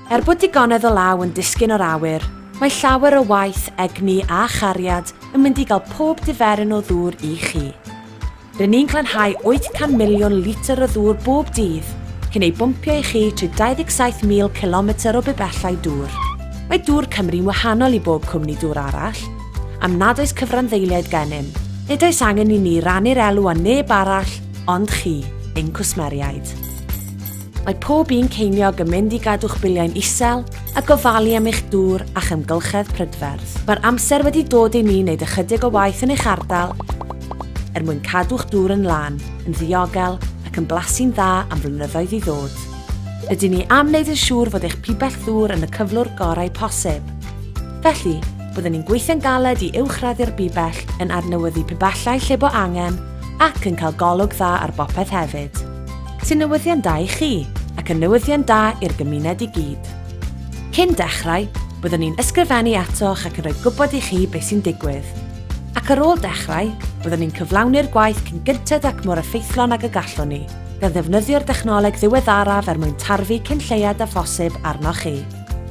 Er bod digonedd o law yn disgyn o'r awyr, mae llawer o waith, egni a chariad yn mynd i gael pob diferyn o ddŵr i chi. Rŷn ni'n glanhau 800 miliwn litr o ddŵr bob dydd, cyn ei bwmpio i chi trwy 27,000 cilometr o bibellau dŵr. Mae Dŵr Cymru'n wahanol i bob cwmni dŵr arall, am nad oes cyfranddeiliaid gennym, nid oes angen i ni rannu'r elw â neb arall ond chi, ein cwsmeriaid. Mae pob un ceiniog yn mynd i gadw'ch biliau'n isel a gofalu am eich dŵr a'ch amgylchedd prydferth. Mae'r amser wedi dod i ni wneud ychydig o waith yn eich ardal er mwyn cadw'ch dŵr yn lân, yn ddiogel ac yn blasu'n dda am flynyddoedd i ddod. Rydyn ni am wneud yn siŵr fod eich pibell ddŵr yn y cyflwr gorau posib. Felly, byddwn ni'n gweithio'n galed i uwchraddio'r bibell, yn adnewyddu pibellau lle bo angen, ac yn cael golwg dda ar bopeth hefyd. Sy'n newyddion da i chi, ac yn newyddion da i'r gymuned i gyd. Cyn dechrau, byddwn ni'n ysgrifennu atoch ac yn rhoi gwybod i chi beth sy'n digwydd. Ac ar ôl dechrau, byddwn ni'n cyflawni'r gwaith cyn gynted ac mor effeithlon ag y gallwn ni, gan ddefnyddio'r dechnoleg ddiweddaraf er mwyn tarfu cyn lleied â phosib arnoch chi.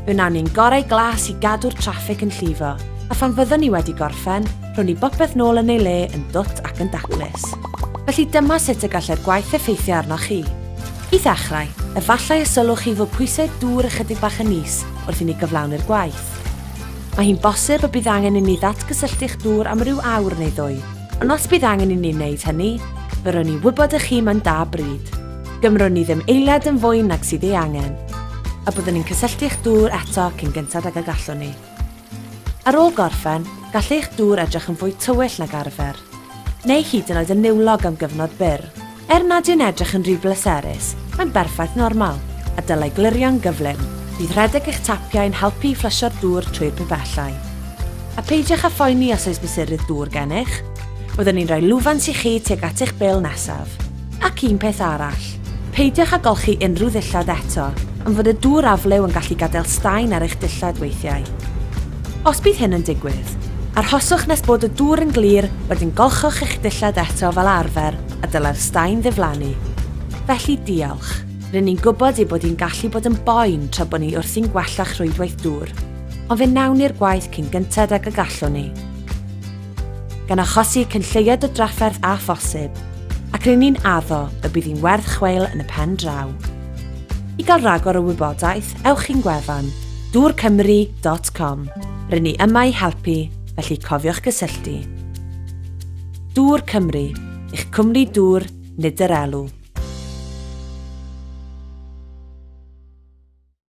Fe wnawn ni'n gorau glas i gadw'r traffig yn llifo, a phan fyddwn ni wedi gorffen, Rhown ni bopeth nôl yn ei le yn dwt ac yn daclus. Felly dyma sut y gallai'r gwaith effeithio arnoch chi. I ddechrau, efallai y sylwch chi fod pwysau dŵr ychydig bach yn is wrth i ni gyflawni'r gwaith. Mae hi'n bosib y bydd angen i ni ddatgysylltu'ch dŵr am ryw awr neu ddwy, ond os bydd angen i ni wneud hynny, fe rown ni wybod i chi mewn da bryd. Gymrwn ni ddim eiliad yn fwy nag sydd ei angen. A byddwn ni'n cysylltu'ch dŵr eto cyn gynted ag y gallwn ni. Ar ôl gorffen, gall eich dŵr edrych yn fwy tywyll nag arfer, neu hyd yn oed yn niwlog am gyfnod byr. Er nad yw'n edrych yn rhy bleserus, mae'n berffaith normal, a dylai glirio'n gyflym. Bydd rhedeg eich tapiau yn helpu i fflysio'r dŵr trwy'r pibellau. A peidiwch â phoeni os oes mesurydd dŵr gennych, byddwn ni'n rhoi lwfans i chi tuag at eich bil nesaf. Ac un peth arall, peidiwch â golchi unrhyw ddillad eto, am fod y dŵr afliw yn gallu gadael staen ar eich dillad weithiau. Os bydd hyn yn digwydd, arhoswch nes bod y dŵr yn glir, wedyn golchwch eich dillad eto fel arfer a dylai'r staen ddiflannu. Felly diolch. Rŷn ni'n gwybod ei bod hi'n gallu bod yn boen tra bod ni wrthi'n gwella'ch rhwydwaith dŵr, ond fe wnawn ni'r gwaith cyn gynted ag y gallwn ni. gan achosi cyn lleied o drafferth â phosib, ac ry'n ni'n addo y bydd hi'n werth chweil yn y pen draw. I gael rhagor o wybodaeth, ewch i'n gwefan, dŵrcymru.com. Ry'n ni yma i helpu, felly cofiwch gysylltu. Dŵr Cymru, eich cwmni dŵr, nid yr elw.